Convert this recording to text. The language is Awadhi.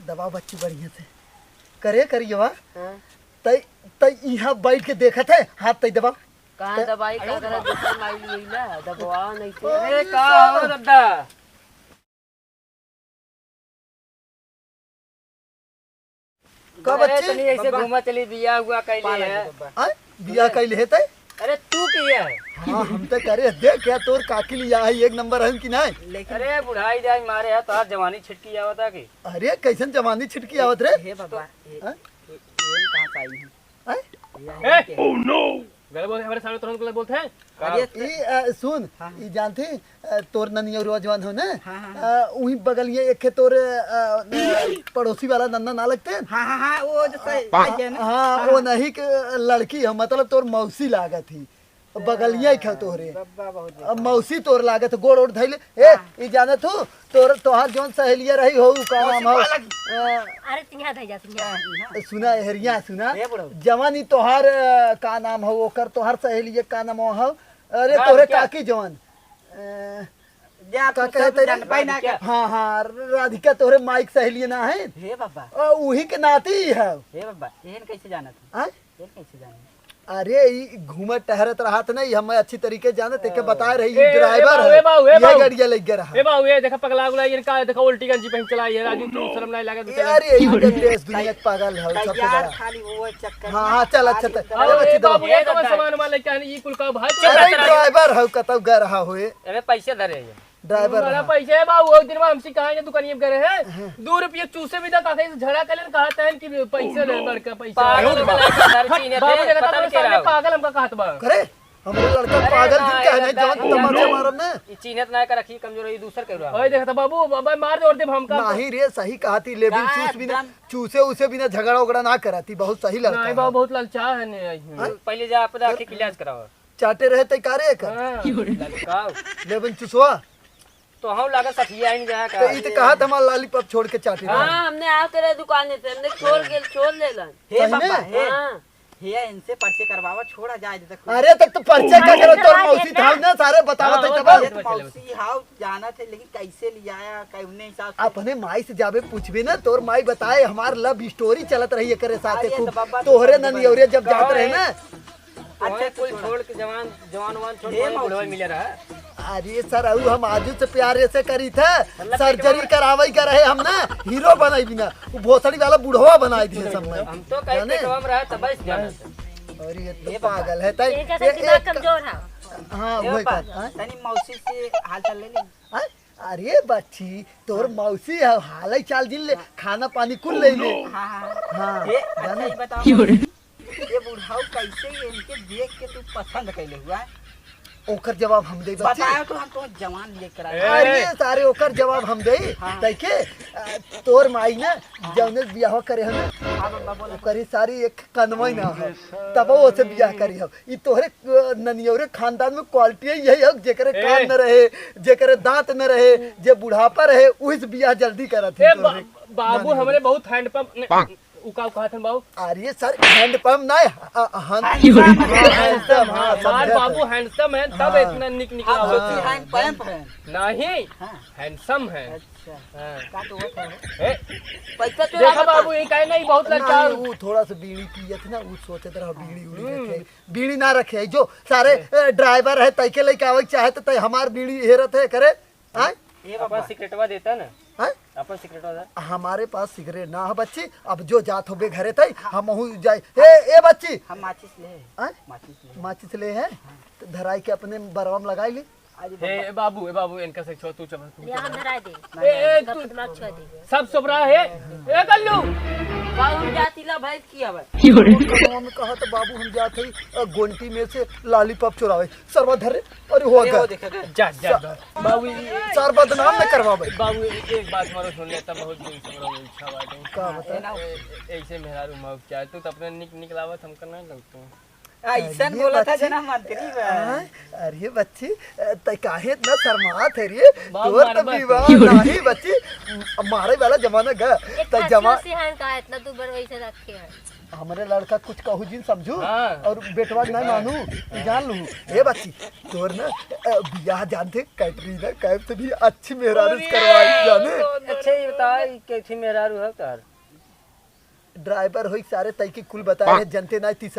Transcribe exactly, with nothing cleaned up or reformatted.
दबाओ बच्ची बढ़िया से। करे करियवा। हाँ। तई, तई इहाँ बैठ के देखत है, हाथ तई दबाओ। कहाँ तई दबाई, का करे, दूसर माई लइला, दबवा नहीं से। अरे, का हो दादा? का अरे, बच्ची? तनी ऐसे बब्बा। घूमा चली, बियाह हुआ कैले पाला है। के बब्बा। आय? बियाह कैले है तई? अरे, तू किया है? हाँ, हम तो करे, देख क्या तोर काकी लिया है, एक नंबर है कि नहीं? लेकिन अरे, बुढ़ाई जाए मारे है, तोहार जवानी छिटकी आवता कि? अरे, कैसन जवानी छिटकी आवत रे? हे बाबा, ये, हाँ? ये, ये कहाँ से आई है? हैं? ये ए! है क्या? गलत बोल, हमारे सामने तुरंत गलत बोलते हैं। अरे, ई, अ, सुन, हाँ। ई जानती, अ, तोर ननियौरवा जवान हो ना? हाँ, हाँ, हाँ। अ, उही बगलिया एक है तोर, अ, अ, पड़ोसी वाला नन्ना ना लगते हैं? हाँ, हाँ, हाँ, वो जो सही, हाँ, सही है ना? हाँ, हाँ, वो हाँ। नहीं के लड़की है, मतलब तोर मौसी लागत ही। बगलिया ही खा तोहरे। बब्बा बहुत अब देखा। मौसी तोर लागत, गोड़ ओड़ धइले। ए, हाँ। ई जानत हो, तोर, तोहार जौन सहेलिया रही हो, का मौसी नाम हो? पालक। अ, अरे, तिहाँ धइ जा, तिहाँ। ए, सुना, हेरिया, सुना। ए, बुढ़ऊ। जवान ई तोहार, अ, का नाम हो, ओकर तोहार सहेलिया का नाम हो? अरे, राधिका। तोहरे काकी जवान। अ, जा, का तू कहे सब तेरे? जान पाई ना राधिका। हाँ, हाँ, राधिका तोहरे माई के सहेलिया ना है? हे बाबा। अ, उही के नाती है। हे बाबा, एहन कैसे जानत हो? आय? एहन कैसे जानत? अरे, ई घूमत टहरत रहत नहीं, हम अच्छी तरीके जानत, एके बताए रही, ए, ए, ड्राइवर बाऊ, है, ए, बाऊ, ए, ये बाऊ। गाड़िया लग गया रहा। ए, बाऊ, ये देखा, पगला उगला, इनका देखा, उल्टी गंजी पहन चला, ये राजू, तू शर्म नहीं लगे, ए, अरे, ई तो देश दुनिया के पागल है, सबसे तैयार बड़ा। खाली वो चक्कर हाँ, में हाँ, चल, अच्छा, खाली तो, एकदम अरे, ए, बच्ची, बाबू, दो। ये कौन सामान वामान लेके आने, ई कुल का भाई, अरे, चल, ड्राइवर है, कतौ गए रहा होए। अरे, पैसे धरे ये। ड्राइवर हमारा रहा। पैसे है बाबू, वो दिन में हमसे कहा, ये दुकानिया में गए हैं, हाँ। दो रुपये चूसे भी ना, काका से झगड़ा कर लेन, कहा तहन कि पैसे ले, बड़का पैसा। पागल हो गया, सर, हट, चीने बाबू थे, देखा पता था, नहीं क्या साले रहा हो। पागल हमका कहत बा। करे, हमरे लड़का अरे पागल ना, जिन कहने एकदम जौन एकदम तमाचा एकदम मारब ना। ई चीन्हत ना कर रखी, कमजोर, ई दूसर के रहा। ओए, देखा था बाबू, बाबा मार दे और दे हमका। नहीं रे, सही कहा थी, लेबिन का चूस भी ना, एकदम? चूसे उसे भी ना, झगड़ा उगड़ा ना करा थी, बहुत सही लड़का नहीं है। बाबू, बहुत ललचा है, नहीं आई हूँ। हाँ? पहले जा, अपने आँखें के इलाज कराओ। चाटे रहे तै का रे एकर? हाँ। ललकाओ। लेबिन चुसवा। तो हम लागत सठिया ही नहीं जाए का। तो ई तो कहा था हमार लॉलीपॉप छोड़ के चाटे रहे। हाँ, हमने आओ तेरे दुकान से, हमने छोड़ के, छोड़ लेलन। हे सही में? बाबा, हे। हाँ। हे, इनसे पर्चे करवावा, छोड़ा जाए, जैसे खुद अरे, तब तो पर्चे का करे, तोर मौसी था ना, सारे बतावत है हाँ, तब। वो तो मौसी हाउ जानत है, लेकिन कैसे लियाया, कौने हिसाब से? अपने माई से जाबे पूछबे ना, तोर माई बताए, हमार लव स्टोरी चलत रही एकरे साथे अरे, खूब। तो बाबा, तोहरे तो ननियौरे जब जात रहे ना, अच्छा, कुल छोड़ के जवान, जवान वान छोड़ के बुढ़वा मिले रहा। अरे सर, अउ हम आजू से प्यार ऐसे करी थे, मतलब सर्जरी करावे के रहे हम ना, हीरो बनाई बिना, वो भोसड़ी वाला बुढ़वा बनाई दिए सब में। हम तो कहीं जाने? पेटवा में रहा तब से जाना था। अरे ये तो पागल है, तई इनका ये सब दिमाग एक कमजोर है। हाँ, ये वही बात, बात, हाँ। तनी मौसी से हाल चाल ले ली। हाँ? अरे बच्ची, तोर हाँ। मौसी है, हाल ही चाल जिन ले, हाँ। खाना पानी कुल ले ले। हाँ, हाँ, हाँ। हाँ, ये, अच्छा, जाने? ये बताओ, ये बुढ़ाऊ कैसे ये इनके देख के तू पसंद कैले हुआ है? ओकर जवाब हम दे बच्ची। बताओ तो हम तो जवान लेकर आए। ए! अरे सारे ओकर जवाब हम दे। हाँ। तैके, अ, तोर माई ना, हाँ। जौने बियाह करे है ना, हाँ, बाबा, बोलो। ओकरी सारी एक कनवई ना है, तब ओसे बियाह करी हो। ई तोहरे, अ, ननियौरे खानदान में क्वालिटी यही है, जेकरे ए! कान न रहे, जेकरे दांत न रहे, जे बुढ़ापा रहे, उही से बियाह जल्दी करत है ए, तोहरे बा-, बाबू ननियौरे। हमरे बहुत हैंडपम्प, न, पाक। उ का कहत हन बाबू? अरे सर, हैंडपम्प ना है, अ, अ, हन-, हैंडसम। हैंडसम, हाँ, हमार समझे बाबू थे। हैंडसम है, तब हाँ। इतना निक निकला आप होता सोचिए है। हैंडपम्प है। नहीं, हाँ। हैंडसम है। अच्छा। हाँ। का तो होता है? ए, पैसा चोरा देखा होता बाबू, है। ये काहे नहीं, बहुत ललचाऊ। नहीं, वो थोड़ा सा बीड़ी पियत ना, वो सोचत रहा बीड़ी उड़ी हम्म। रखे। बीड़ी ना रखे, जो सारे, ए। ए, ड्राइवर है, तैके लेके आवे के चाहे तो तै हमार बीड़ी हेरत है करे, आय? ए बाबा। अपन सिगरेटवा देता ना। आय? अपन सिगरेटवा दे। हमारे पास सिगरेट ना है बच्ची, अब जो जात होबे घरे तै, हाँ। हमहू जाए। ए, ए बच्ची। हम माचिस ले। आय? माचिस ले। माचिस ले है? हाँ। तो धराई के अपने बरवा में लगाई ले। अरे ए, बाबा। ए बाबू, इनका से छो, तू चल, तू या चल। हम धराई दे। ए, ए, तू दिमाग छुआ दे। सब सोबरा है। ए, कल्लू। बाबू, हम जाती ला भैंस की हवे। कनवा में कहा तो बाबू, हम जात हई, अ, गोंटी में से लॉलीपॉप चुरावे। सरवा धर रे। अरे, हो अरे, गया। वो देखा गया। जा, जा, जा। बाबू, ये सर बदनाम न करवावे। बाबू, ये एक बात हमारा सुन लेता, बहुत दिन से हमारा इच्छा बात है। का बता? ए, ए, ऐसे मेहरारू मौक चाहे, तू तो अपने निक, निकलावत हमका ना लगता। ऐसन अरे बोला था बच्ची, जना मंत्री बा। हाँ, अरे बच्ची, अ, तै काहे इतना शर्मात है रे? बाबू तोर मारे तो बस। विवाह नहीं बच्ची, अब मारे वाला जमाना गा। एक तै खांसी जमा- उसी है का इतना तू बड़ वैसे रखे है? हमरे लड़का कुछ कहू जिन समझू। हाँ। और बेटवा के नहीं मानू, तू जान लू। ए बच्ची, तोर ना, अ, बियाह जानते कैटरीना कैफ से भी अच्छी मेहरारू से करवाई जाने। अच्छा, ये बताओ, ये कैसी मेहरारू है तार? ड्राइवर होई सारे, तई के कुल बताए है, जनते ना तीसर